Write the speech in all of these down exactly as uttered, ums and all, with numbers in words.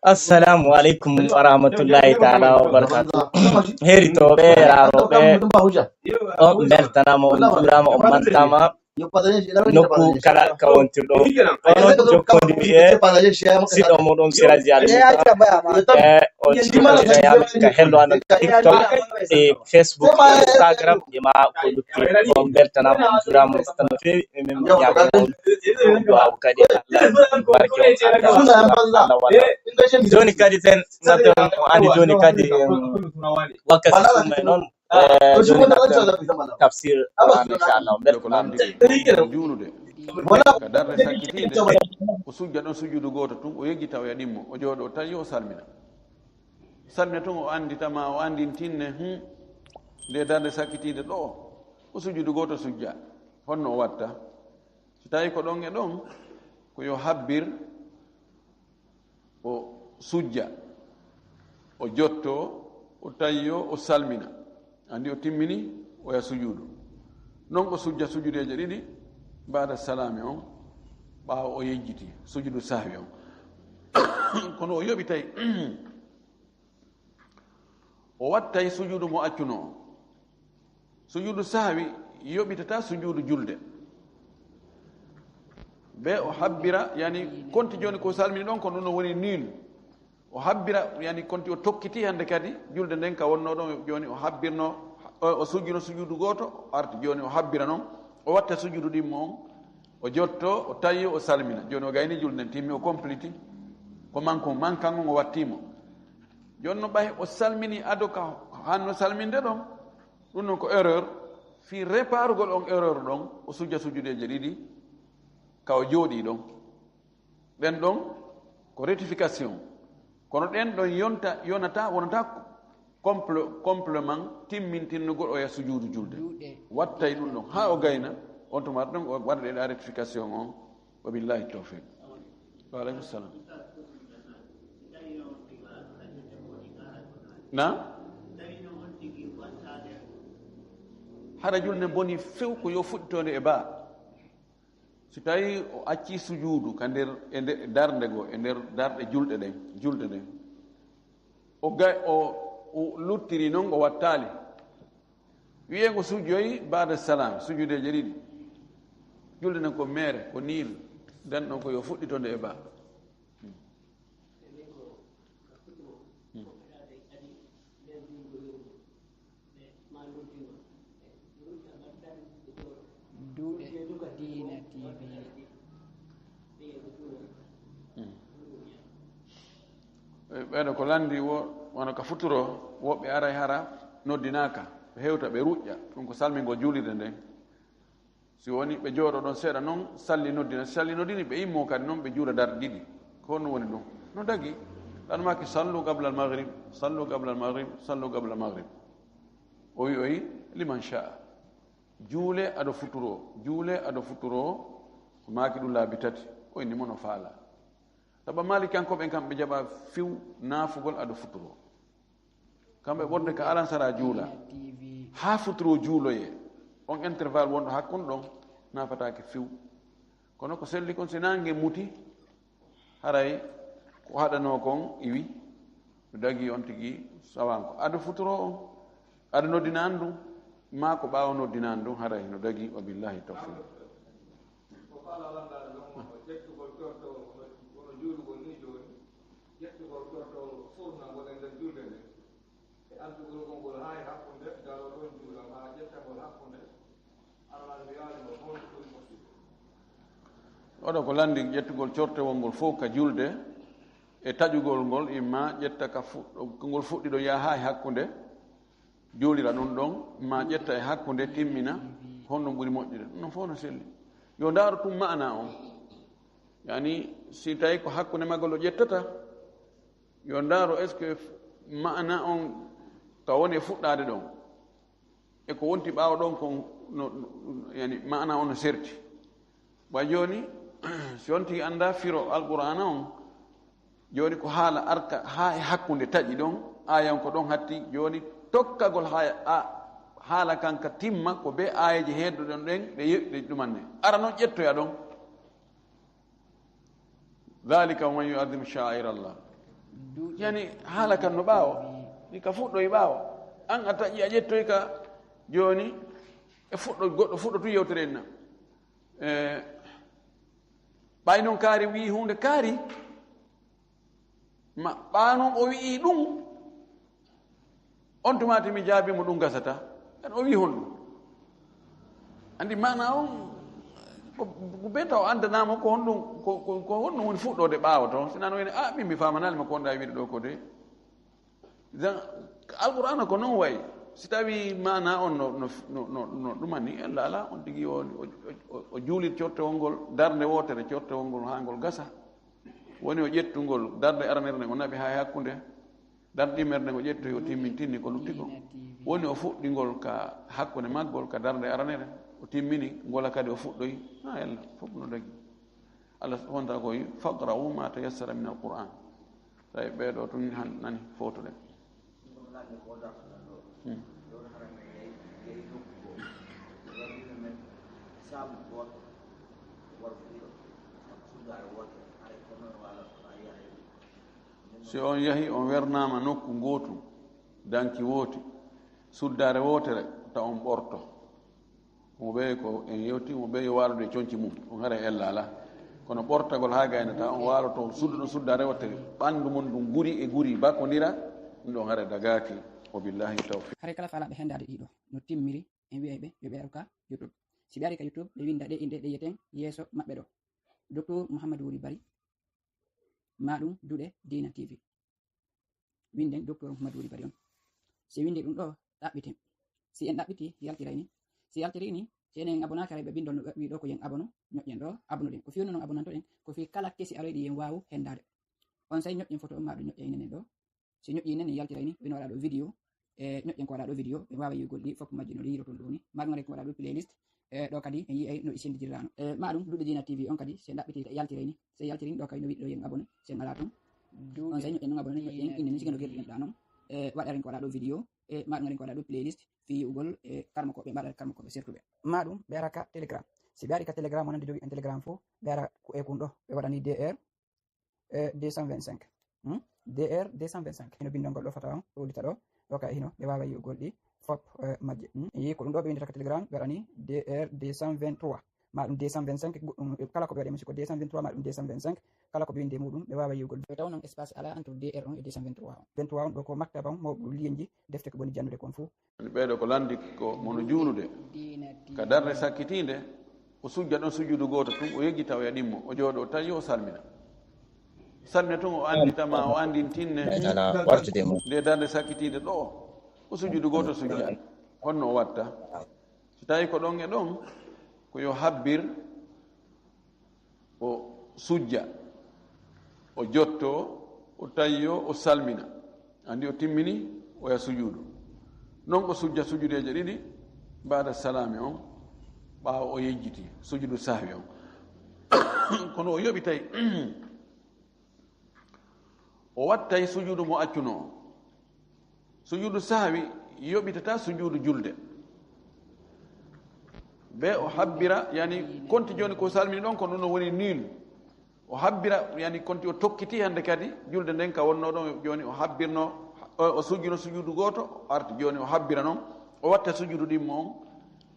Assalamu alaikum wa rahmatullahi ta'ala wa barakatuh. Heritooɓe, raarooɓe, on mbeltanaama, on njuuraama, on mantaama. Nokku kala ka wontirɗo, onon jokkondiri e siɗo muɗum Siraji Almuta. E o jippinayami ka hello amen TikTok e Facebook, Instagram, e ma ko lutti. On mbeltanaama, on njuuraama, on mantaama no feewi. E min ñaagoo on duwaawu kadi, Allah barke on, Allah, Allah walla. Jooni kadi ten, ngaddon mo andi jooni kadi, em, wakkati ɗum e noon. Eh, jooni ngaddon tafsir Qur'an, inchallah. Mbel ko lanndi juulude ka darnde sakkitiinde, o sujja ɗon sujudu gooto tun, o yejjita, o yaɗimmo, o jooɗo, o tawi, o salmina. Salmina tun, o anndita ma, o anndintinne, hmm, nde darnde sakkitiinde ɗo, o sujudu gooto sujja. Honno o watta? Si tawi ko ɗon e ɗon, ko yo habbir, o sujja, o jotto, o tayyo, o salmina. Anndi o timmini, o yaha sujuudu. Non o sujja sujudeeje ɗiɗi, baada salami on, ɓaawo o yejjiti, sujudu sahwi on. Kono o yoɓitay, o wattay sujuudu mo accuno on. Sujuudu sahwi yoɓitata sujuudu julde. Be o habbira, yani, konti jooni ko salmini ɗon, ko ɗum no woni nul. O habbira, yani, konti o tokkiti hannde kadi julde nden ka wonno ɗon, jooni o habbirno, o, o sujjuno sujuudu gooto, o arti jooni o habbira non, o watta sujuudu ɗimmo on, o jotto, o tawi, o salmina. Jooni o gayni julde nden timmi, o compliti. Ko manko, mankan on o wattimo. Jooni no ɓay o salmini ado ka hanno salminde ɗon, ɗum non ko erreur. Fii réparugol on erreur ɗon, o sujja sujudeeje ɗiɗi, ka o jooɗii ɗon. Ɗen ɗon ko rectification. Kono ɗen ɗon yonta, yonata, wonata comple-, complément timmintinnugol oya sujuudu julde. Julde. Wattay ɗum ɗon haa o gayna, on tuma ɗon o waɗa ɗen rectification on. Wa billahi tawfiq. Wa alaikum salam. Na? Hara julde boni few ko yo fuɗɗitoonde e baa. Si tawi o acci sujuudu ka nder, e nder darnde goo, e nder darɗe julɗe ɗen, julde ɗen, o ga-, o, o luttiri non, o wattaali. Wi'en o sujjoyi baada salam, sujudeeje ɗiɗi. Julde nden ko meere, ko niil, den ɗon ko yo fuɗɗito nde e baa. Duɗe Diina T V. Ɓeeɗo ko lanndi wo, wano ka futuro, woɓɓe aray hara noddinaaka, ɓe hewta, ɓe ruƴƴa. Ɗum ko salmingol juulirde nden. Si woni ɓe jooɗo ɗon seeɗa non, salli noddina. Si salli noddini, ɓe immo kadi non, ɓe juula darɗe ɗiɗi. Ko honno woni ɗum? No dagi. Ɗan maaki, "Sallu qabla al-maghrib, sallu qabla al-maghrib, sallu qabla al-maghrib." O wi, o wi, "Liman sha'a." Juule ado futuro, juule ado futuro, o maaki ɗum laabi tati. O inni mo no faala. Saba Malikankoɓe kam, ɓe jaɓa fiw naafugol ado futuro. Kamɓe ɓorde ka alansara juula. Haa futuro juuloye. On intervalle wonɗo hakkunde ɗon, naafataake fiw. Kono ko selli kon, si naange muti, haray ko haɗanoo kon iwi, no dagi on tigi sawanko. Ado futuro on, ado noddina an ɗum, maa ko ɓaawo noddina an ɗum, haray no dagi, wa billahi tawfiq. Ko faala wallaahi ɗon wonno ƴettugol cortowol, hono, hono juulugol ni jooni, ƴettugol cortowol furna ngol e nder julde nden, e antugol ngol ngol haa e hakkunde, daroo ɗon juula, maa ƴettagol hakkunde, Allah wiyaali ngol, honɗum ɓuri moƴƴude? Oɗo ko lanndi ƴettugol cortewol ngol fof ka julde, e taƴugol ngol, imma ƴetta ka fuɗɗo-, ko ngol fuɗɗi ɗo yaha haa e hakkunde, juulira ɗum ɗon, ma ƴetta e hakkunde timmina, honɗum ɓuri moƴƴude? Ɗum ɗon fof no selli. Yo ndaaru tun maana on. Yani, si tawi ko hakkunde maggol o ƴettata, yo ndaaru est-ce que maana on ka woni e fuɗɗaade ɗon, e ko wonti ɓaawo ɗon kon no, no, yani, maana on no serti. Wa jooni, si on tigi anndaa firo Alqur'aana on, jooni ko haala arka haa e hakkunde taƴi ɗon, aaya on ko ɗon hatti, jooni tokkagol haa a, haala kan ka timma, ko be aayeeje heedduɗon ɗen, ɗe ye-, ɗe ɗumanne. Ara non ƴettoya ɗon. Dhalika wa man yu'adhim sha'air Allah. Yani, haala kan no ɓaawo, ni ka fuɗɗoyi ɓaawo. An a taƴi, a ƴettoy ka jooni, e fuɗɗo, goɗɗo fuɗɗo tun yewtere en na. E, ɓay non kaari wi'i huunde kaari, ma ɓaa non o wi'i ɗum, on tuma ti mi jaabi mo ɗum gasata. En o wi'i honɗum? Andi maana on, ko, ko be taw anndanaama ko honɗum, ko, ko, ko honɗum woni fuɗɗoode ɓaawo to. Sina no woni, "Ah, min mi faamanaali ma ko wonɗaa wi'ude ɗo ko de." Dan, Alqur'aana ko non wayi. Si tawi maana on no, no, no, no, no ɗumani, en laala, on tigi o, o, o, o juulit cortewol ngol, darnde wootere cortewol ngol haa ngol gasa. Woni o ƴettungol darnde aranere nden o naɓi haa e hakkunde, darnde ɗimmere nden o ƴettoyi o timmintinni ko lutti ko. Woni o fuɗɗingol ka hakkunde maggol ka darnde aranere, o timmini ngola kadi o fuɗɗoyi. Haa yalla, fof no dagi. Allah wonta koy, "Faqra'u ma tayassara min al-Qur'an." Tawi ɓeeɗo tun han nani fowtude. Hmm. Si on yahi, on wernaama nokku ngootu, danki wooti, suddaare wootere, ta on ɓorto. Mo ɓe ko en yewti, mo ɓe yo waalude e conci mum, on haray ella alaa. Kono ɓortagol haa gaynata, on waaloto sudduɗo suddaare wootere, ɓanndu mon ndun guri e guri bakondira, ɗum ɗon haray dagaaki. Wa billahi tawfiq. Haray kala faalaaɓe henndaade ɗiɗo no timmiri, en wi'ay ɓe yo ɓe aru ka YouTube. Si ɓe ari ka YouTube, ɓe winnda ɗe inɗe ɗe yiyeten yeeso maɓɓe ɗo. Docteur Mouhamadou Wuri Bari, maa ɗum Duɗe Diina T V. Winden Docteur Mouhamadou Wuri Bari on. Si windi ɗum ɗo, ɗaɓɓiten. Si en ɗaɓɓiti, yaltiray ni. Si yaltiri ni, si enen abonaaki haray ɓe bindol no wi ɗo ko yen abonu, ñoƴƴen ɗo, abonuɗen. Ko fii honno non abonantoɗen? Ko fii kala kesi aroyɗi yen waawu henndaade. On say ñoƴƴen photo on maa ɗum ñoƴƴay nenen ɗo. Si ñoƴƴi nenen yaltiray ni, wino waɗa ɗo vidéo, e ñoƴƴen ko waɗa ɗo vidéo, ɓe waawa yi'ugol ɗi fof majji no ɗi yi'irotol ɗo ni. Maa ɗum waɗa ko waɗa ɗo playlist, e ɗo kadi en yi'ay no ɗi sendindirano. E maa ɗum Duɗe Diina T V on kadi, si en ɗaɓɓiti yaltiray ni. Si yaltiri ni ɗo kadi no wiɗi ɗo yen abonné, si en alaa toon. On say ñoƴƴen non abonné, ñoƴƴen inde ni sike no gerɗi ɗen ɗa non. E waɗaren ko waɗa ɗo vidéo, e maa ɗum waɗen ko waɗa ɗo playlist, fii yi'ugol e karmokooɓe, mbaɗa karmokooɓe surtout ɓe. Maa ɗum ɓe ara ka Telegram. Si ɓe ari ka Telegram, wonande jogi en Telegram fof, ɓe ara ko e kun ɗo, ɓe waɗani D R, e deux cent vingt-cinq. Hmm? D R deux cent vingt-cinq. Hino bindol ngol ɗo fota on, ɗo uddita ɗo. Ɗo ka hino, ɓe waawa yi'ugol ɗi fof, e, majje. Hmm? Yi ko ɗum ɗo ɓe windata ka Telegram, ɓe waɗani D R deux cent vingt-trois. Maa ɗum deux cent vingt-cinq, goɗɗum, kala ko ɓe waɗi, musique ko deux cent vingt-trois, maa ɗum deux cent vingt-cinq, kala ko ɓe windi e muɗum, ɓe waawa yi'ugol. Ɓe taw non espace alaa entre D R on e deux cent vingt-trois on. Vingt-trois on ɗo ko maktaba on, mawɗo liyenji, defte ko boni jannude kon fof. Ɓeeɗo ko lanndi ko mono juulude ka darnde sakkitiinde, o sujja ɗon sujudu gooto tun, o yejjita, o yaɗimmo, o jooɗo, o tawi, o salmina. Salmina tun, o anndita ma, o anndintinne. Nde darnde sakkitiinde ɗo, o sujudu gooto sujja. Honno o watta? Si tawi ko ɗon e ɗon, ko yo habbir, o sujja, o jotto, o tayyo, o salmina. Anndi o timmini, o yaha sujuudu. Non o sujja sujudeeje ɗiɗi, baada salami on, ɓaawo o yejjiti, sujudu sahwi on. Kono o yoɓitay, o wattay sujuudu mo accuno on. Sujuudu sahwi yoɓitata sujuudu julde. Be o habbira, yani, konti jooni ko salmini ɗon, ko ɗum no woni nul. O habbira, yani, konti o tokkiti hannde kadi julde nden ka wonno ɗon, jooni o habbirno, o, o sujjuno sujuudu gooto, o arti jooni o habbira non, o watta sujuudu ɗimmo on,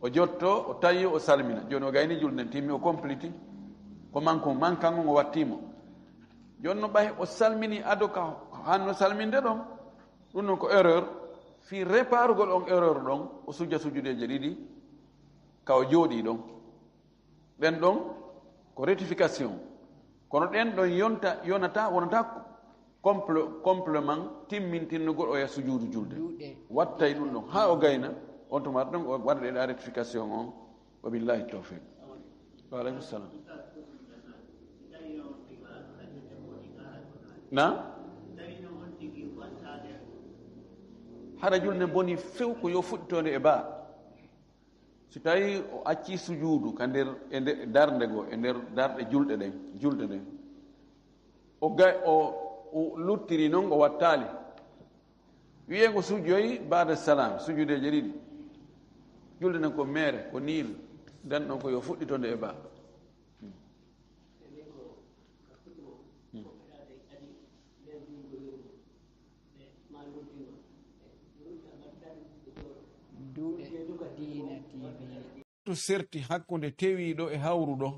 o jotto, o tayyo, o salmina. Jooni o gayni julde nden timmi, o compliti. Ko manko, mankan on o wattimo. Jooni no ɓay o salmini ado ka hanno salminde ɗon, ɗum non ko erreur. Fii réparugol on erreur ɗon, o sujja sujudeeje ɗiɗi, ka o jooɗii ɗon. Ɗen ɗon ko rectification. Kono ɗen ɗon yonta, yonata, wonata comple-, complément timmintinnugol oya sujuudu julde. Wattay ɗum ɗon haa o gayna, on tuma ɗon o waɗa ɗeɗa rectification on. Wa billahi tawfiq. Wa aleykum salam. Na? Hara julde boni few ko yo fuɗɗitoonde e baa. Si tawi o acci sujuudu ka nder, e nder darnde goo, e nder darɗe julɗe ɗen, julde ɗen, o ga-, o, o luttiri non, o wattaali. Wiyee ngo sujjoyi baada salam, sujudeeje ɗiɗi. Julde nden ko meere, ko niil, nden ɗon ko yo fuɗɗitonde e baa. serti hakkunde tewiiɗo e hawruɗo?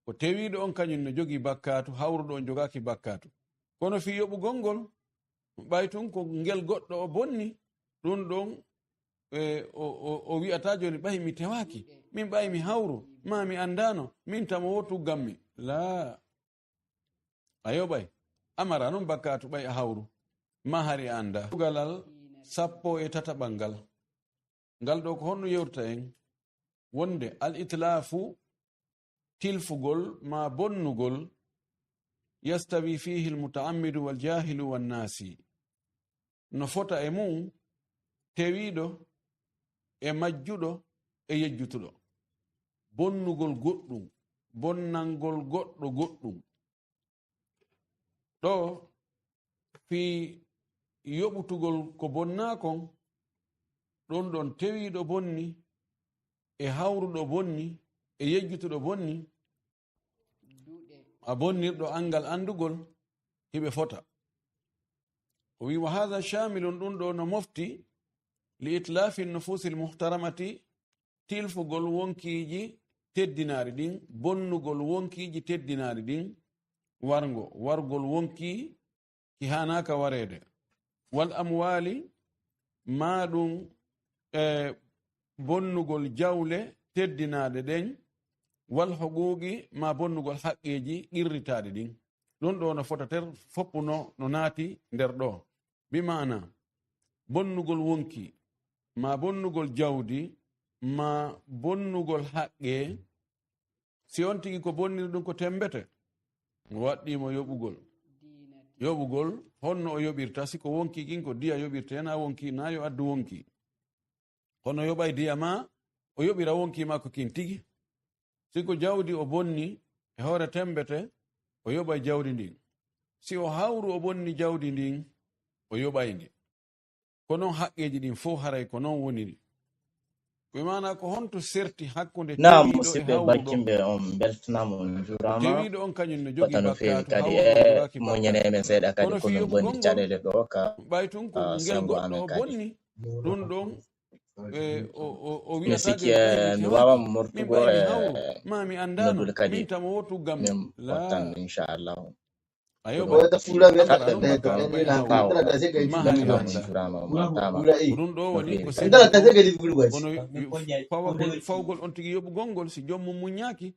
Ko tewiiɗo on kañum no jogii bakkaatu, hawruɗo on jogaaki bakkaatu. Kono fii yoɓugol ngol, ɓay tun ko ngel goɗɗo o bonni, ɗun ɗon, e, o, o, o wi'ata jooni, "Ɓay mi tewaaki, min ɓay mi hawru, maa mi andaano, min tamo wo tuggammi." Laa. A yoɓay, a mara non bakkaatu ɓay a hawru, maa hari a anda. Tugalal sappo e tataɓal ngal. Ngal ɗoo ko honno yewta en? Wonde al itlaafu, tilfugol maa bonnugol, yastawi fiihi al mutaammidu wal jaahilu wan naasi. No fota e mum tewiiɗo e majjuɗo e yejjutuɗo. Bonnugol goɗɗum, bonnangol goɗɗo goɗɗum. Ɗoo fii yoɓutugol ko bonnaa kon, ɗon ɗon tewiiɗo bonni, e hawruɗo bonni, e yejjutuɗo bonni, a bonnirɗo anngal anndugol, hiɓe fota. O wi'i, "Wa haadha shaamilun", ɗun ɗoo no mofti, "li itlaafi nufuusil muhtaramati", tilfugol wonkiiji teddinaaɗi ɗin, bonnugol wonkiiji teddinaaɗi ɗin, warngo, wargol wonkii ki haanaaka wareede. Wal amwaali, maa ɗun, e, bonnugol jawle teddinaaɗe ɗen, wal huquuqi, maa bonnugol haqqeeji qirritaaɗi ɗin. Ɗun ɗoo no fota ter foppuno no naati nder ɗoo. Bi maana, bonnugol wonkii, maa bonnugol jawdi, maa bonnugol haqqee, si on tigi ko bonniri ɗun ko temmbete, waɗɗii mo yoɓugol. Yoɓugol, honno o yoɓirta? Si ko wonkii kin ko diya yoɓirtee, naa wonkii, naa yo addu wonkii. Kono yoɓay diya maa, o yoɓira wonkii makko kin tigi. Si ko jawdi o bonni e hoore temmbete, o yoɓay jawdi ndin. Si o hawru o bonni jawdi ndin, o yoɓay ndi. Ko non haqqeeji ɗin fow haray ko non woniri. Ko e maana ko honto serti hakkunde Naam, tewiiɗo e musidɓe hawruɗo? Bakkiɓe, on mbeltanaama, on njuuraama. Tewiiɗo on kañum no jogii Waɗa no feewi bakkaatu, kadi hawruɗo e jogaaki bakkaatu. Muñanee men seeɗa kadi. Kono ko no fii bondi yoɓugol ngol, caɗeele ɗo ka, ɓay tun ko ah, ngel goɗɗo o bonni, ɗun ɗon, e, o, o, o mi wi'ata sikki, jooni, eh, ɓay mi mi tewaki, waawa min mortugo, ɓay mi eh, hawru, maa mi andaano, noddude kadi. Min tamo wo tuggammi. Min Laa. Wattan, inchallahu. A yoɓay. Ko ɗo fuɗɗata men. Hatta ɗum ɗum bakka ɗum on ɓay haw. Ɓay haw. Ɓay haw. Ɓay haw. Ɓay haw. Ɓay haw. Ko ɗum ɗo woni ko sirri. Kono fawgol, fawgol on tigi yoɓugol ngol, si joom mum muññaaki,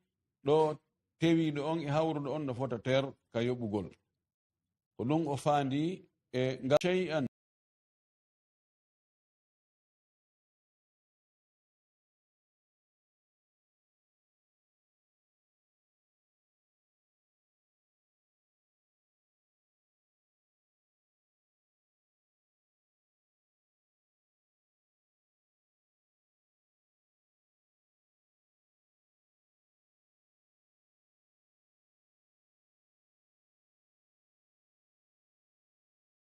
ɗo tewiiɗo on e hawruɗo on no fota ter ka yoɓugol. Ko ɗum o faandi e ngal shay'an.